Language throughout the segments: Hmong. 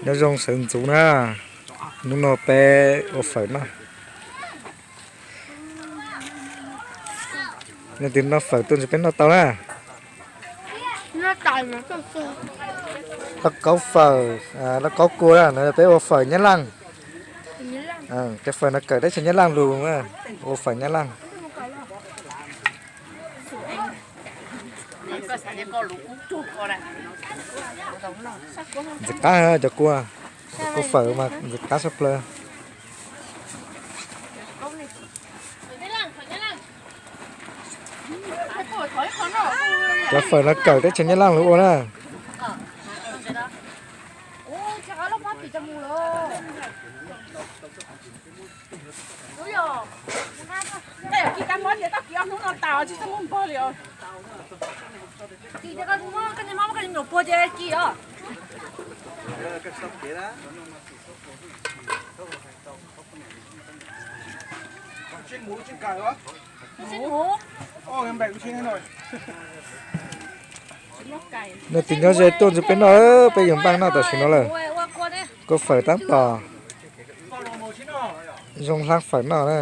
Nyob zoo sawv ntxov na, hnub no peb ua fawm noj. Leej twg noj fawm tuaj ntsib peb noj tau na. Lauj kaub fawm, lauj kaub kua na, no peb ua fawm Nyab Laj. Cov fawm no kawm teb chaws Nyab Laj lus, ua fawm Nyab Laj. Ntxim qab cov kua, cov kua fawm mas ntxim qab tshaj plaws. Cov fawm no kawm teb chaws Nyab Laj lus ua na. Nej tus nyob ze tuaj ntsib peb noj, peb yuav npaj noj tam sim no lawm. Kua fawm tab tom zoo hlab fawm noj na.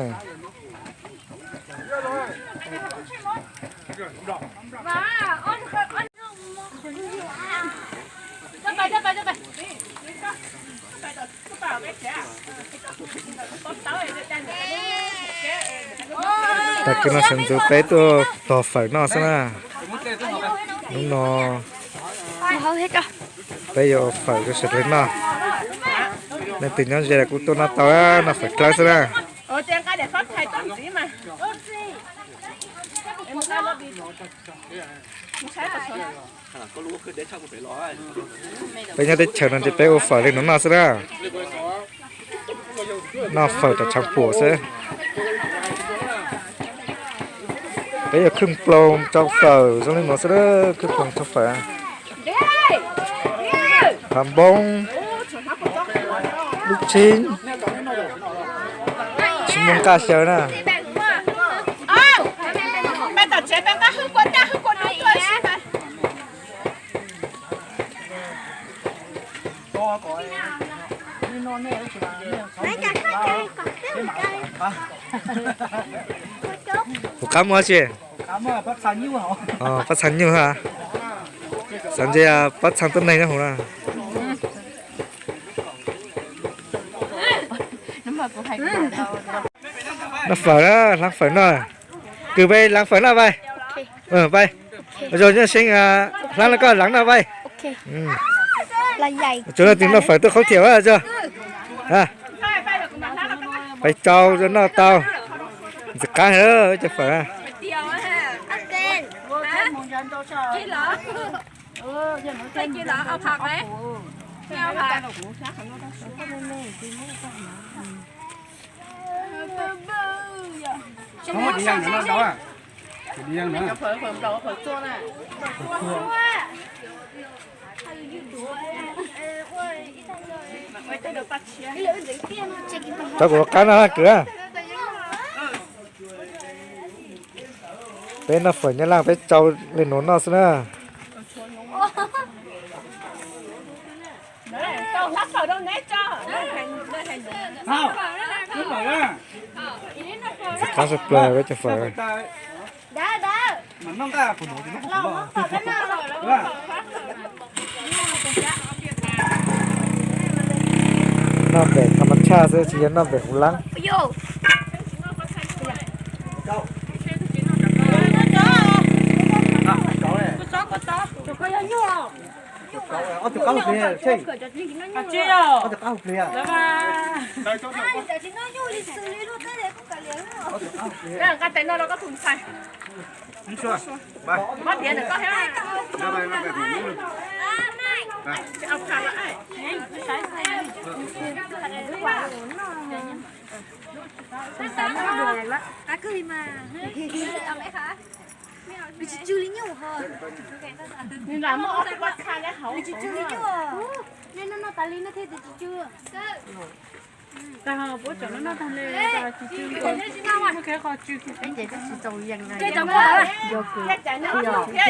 Tag kis no sawv ntxov peb tuaj hlais fawm noj xwb na. Hnub no peb yuav ua fawm rau sawv daws noj. Leej twg nyob ze los kuj tuaj noj tau, noj fawm dlawb xwb na. Peb nyob teb chaws no ces peb ua fawm li no noj xwb na. Noj fawm rau tshav puam xwb. Peb yuav khwj nploos tsau fawm zoo li no xwb, khwj nploos tsau fawm. Hav npoob, lub tshib, tsis muaj nqaj xyaw na. Puas qab muaj tsi? Pab txha nyuj ha. Xav ntsia pab txha tuab neeg nyob hauv na. Noj fawm na, hlab fawm noj. Kwv peb hlab fawm noj pais. Pais. Ua zoo nyob seeb, hlab no koj hlab noj pais. Tsuav leej twg noj fawm tuaj khaub thiam os. Pais tsau noj tau. Ntxim qab heev cov fawm. Tso kuv qab no kwv. Peb noj fawm Nyab Laj peb tsau li nuav noj xwb na. Ntxim qab tshaj plaws peb cov fawm. Noj pem tham mas tshaj xwb tsis yog noj pem huv lab.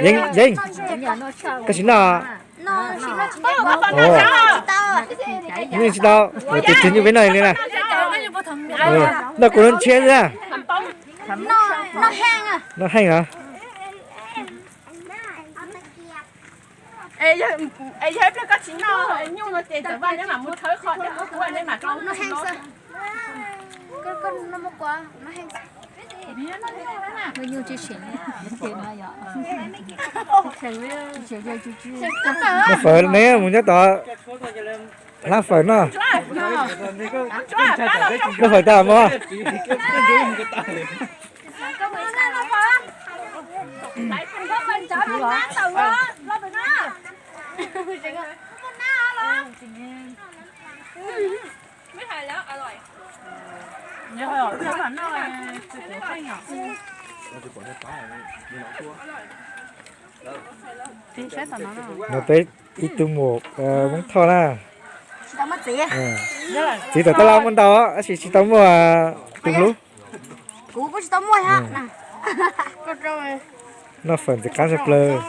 Yeej, Yeej, koj tsis noj? Yeej tsis tau, tus twg nyuj peb noj li na. Noj kuv lub ntshiab xwb. Noj heej heev. Noj fawm ne, mus nyob tod hlab fawm noj. Noj fawm tas mog. No peb ib tug muam Hmoob Thoj na. Txiv tom tab laj muaj ntau tab sis tsis tau muaj tus hlub. Noj fawm ntxim qab tshaj plaws.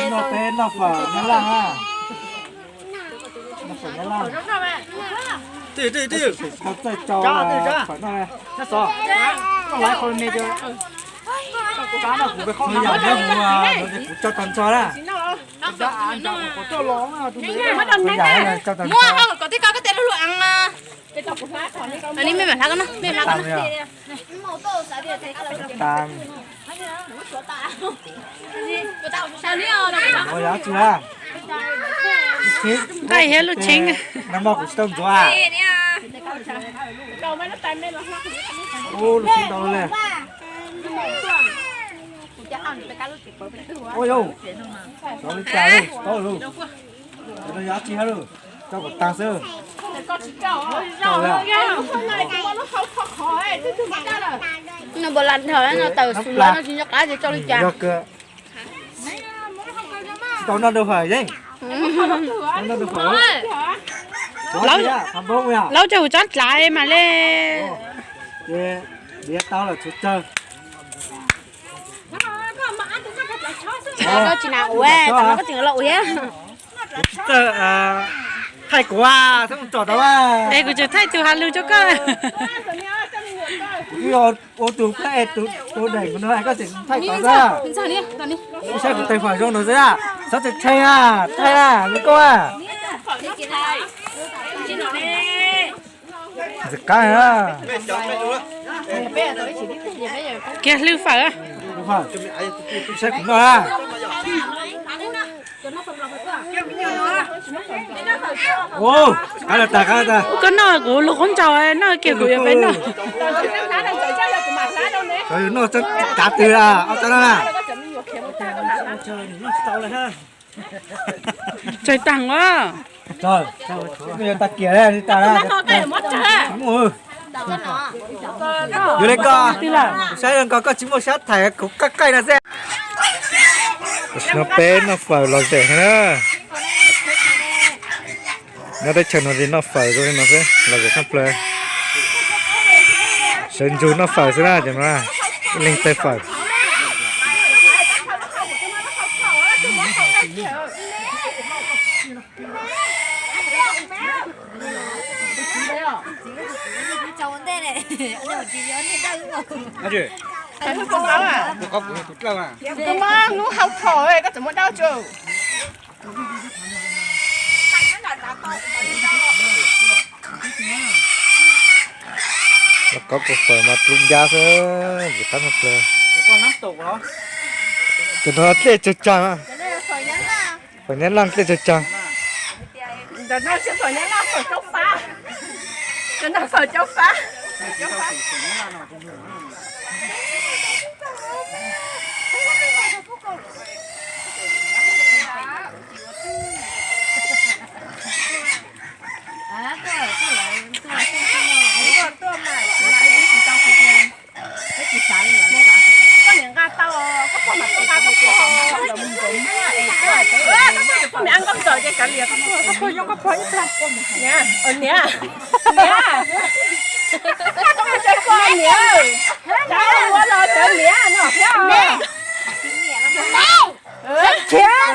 Noj peb noj fawm Nyab Laj na. Noj fawm Nyab Laj. Txawj rau fawm noj, noj laiv qhov me, kuv tso tag nrho na. Tso tag nrho. Mej mam hlab koj no, mej hlab koj no. Nqaij thiab lub tsheb. Ua li cas, tsis paub lawm. Coj kom tag xwb. No npas las dhawm no tawm xus lawm no tsis nco qab ces tso li cas. Tsis tau noj dua fawm Yeej. Tsis tau noj dua fawm. Laub coj kuv tsob dlav mas li. Ces liav tau lawm tshuav tsawg. Koj tsis nas ua, tam no koj tseem los ua thiab. Kuv tsis txawj thaij kuv, txhob mus tsom tau. Es kuv tseem thaij tus has lug rau koj. Kuv ua tus plab es tus daim kuv no koj tseem thaij tau xwb. Saib kuv tais fawm zoo no xwb, txhob tshee tshee, thaij li koj. Ntxim qab. Kiag hlwb fawm. Saib kuv noj na. Qab los tag, qab los tag. Koj noj kuv lub qoob ntsau, noj kiag kuv yuav peb noj. Noj tsob kav twg a, ob tsob no na. Tsawg tag ua. Tag kiag li tag. Yuav li koj, kuv saib zoo nkaus koj tsis muaj sab thaiv kuv qab qaij no xwb. Tam sim no peb noj fawm lom zem heev na. Nyob teb chaws no ces noj fawm zoo li no xwb, lom zem tshaj plaws. Sawv ntsug noj fawm xwb na, cov no ib leeg tais fawm. Tus mob hnub hau tho, koj txawm muab dab tso. Los kov kuv fawm mas plub ncab xwb, ntxim qab tshaj plaws. Cov no dlej tsawg tsag, fawm Nyab Laj dlej tsawg tsag. Fawm Nyab Laj, fawm Cauv Fab. Koj niam nqa tau, koj pog mam nqa koj pog. Koj niam nqa nkauj ntxawm ces kav liam koj pog, koj pog zoo koj pog ib tag. Niam, niam, niam, koj tsis ua los cov niam no thiab. Khiav.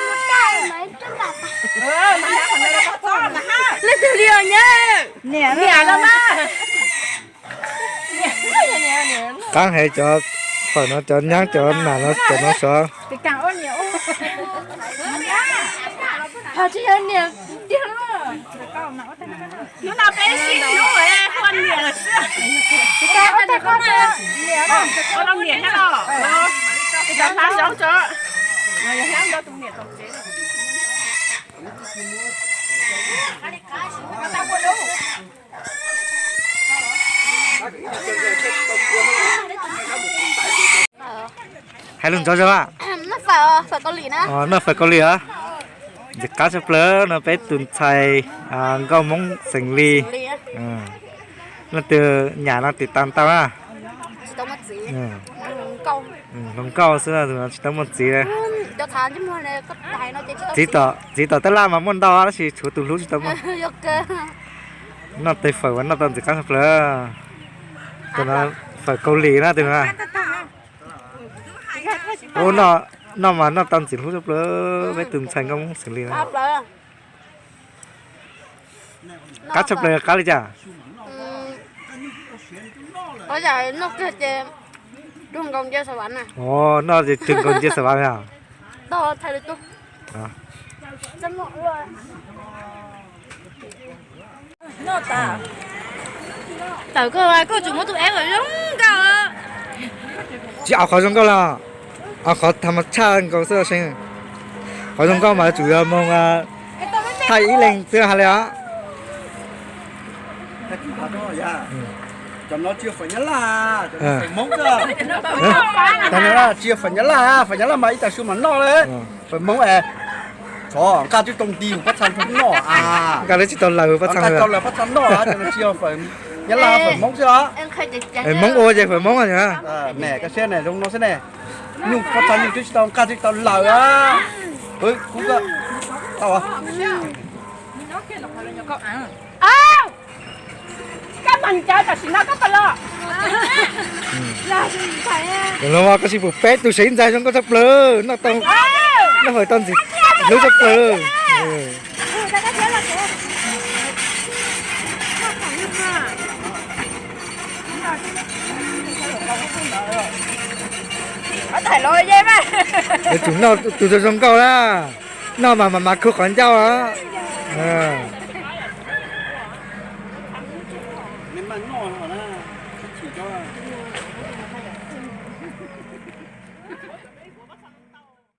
Leej twg li os nyab? Niam los mas. Qab heev cov fawm no, cov nyab cov nam no cov no sov. Hnub no peb sib hlub ua niam lawm xwb. Ua niam thiab los, cov hlab zoo tso. Hais lus ntxov zog. Noj fawm Kaus Lim os. Ntxim qab tshaj plaws no peb tus ntxhais nkauj Hmoob xeem Lis. Leej twg nyam no tiv tas ntau na. Hluas nkauj xwb, tsis tau muaj txiv. Txiv tom, txiv tom tab laj mas muaj ntau tab sis tshuav tus hlub tsis tau muaj. Noj tej fawm uas noj tau ntxim qab tshaj plaws. Tus no fawm Kaus Lim na tus no. Ub, noj mas noj tau ntxim hlub tshaj plaws peb tus ntxhais nkauj Hmoob xeem Lis na. Qab tshaj plaws qab li cas? Noj ces rwg nkaus ncia xav vav na. Noj ces rwg nkaus ncia xav vav na. Tawm koj, koj tsum muab tus eb uas zoo nkauj. Tsis aus qhov zoo nkauj los? Aus qhov tham mas tshaj nkaus xwb seev. Qhov zoo nkauj mas tsum yog moog thaij ib leeg xwb hais li os. Cov no tsis yog fawm Nyab Laj, fawm Hmoob xwb. Tsis yog fawm Nyab Laj, fawm Nyab Laj mas ib tag su mas noj li. Fawm Hmoob es, tsov nqaj twb tau nti mus pob txha nrog noj a. Nqaj twb tsis tau laws pob txha noj, cov no tsis yog fawm Nyab Laj, fawm Hmoob xwb os. Hmoob ua ces fawm Hmoob. Niam, koj siab ne, zoo no xwb ne. Nyuj pob txha nyuj twb tsis tau nqaj twb tsis tau laws a. Kub tau. Los koj sib pum peb tus seev ntxhais zoo nkauj tshaj plaws, noj tau, noj fawm tau ntxim hlub tshaj plaws. Yuav tsum noj tus zoo zoo nkauj na, noj mas mas mas khu qhov ncauj os.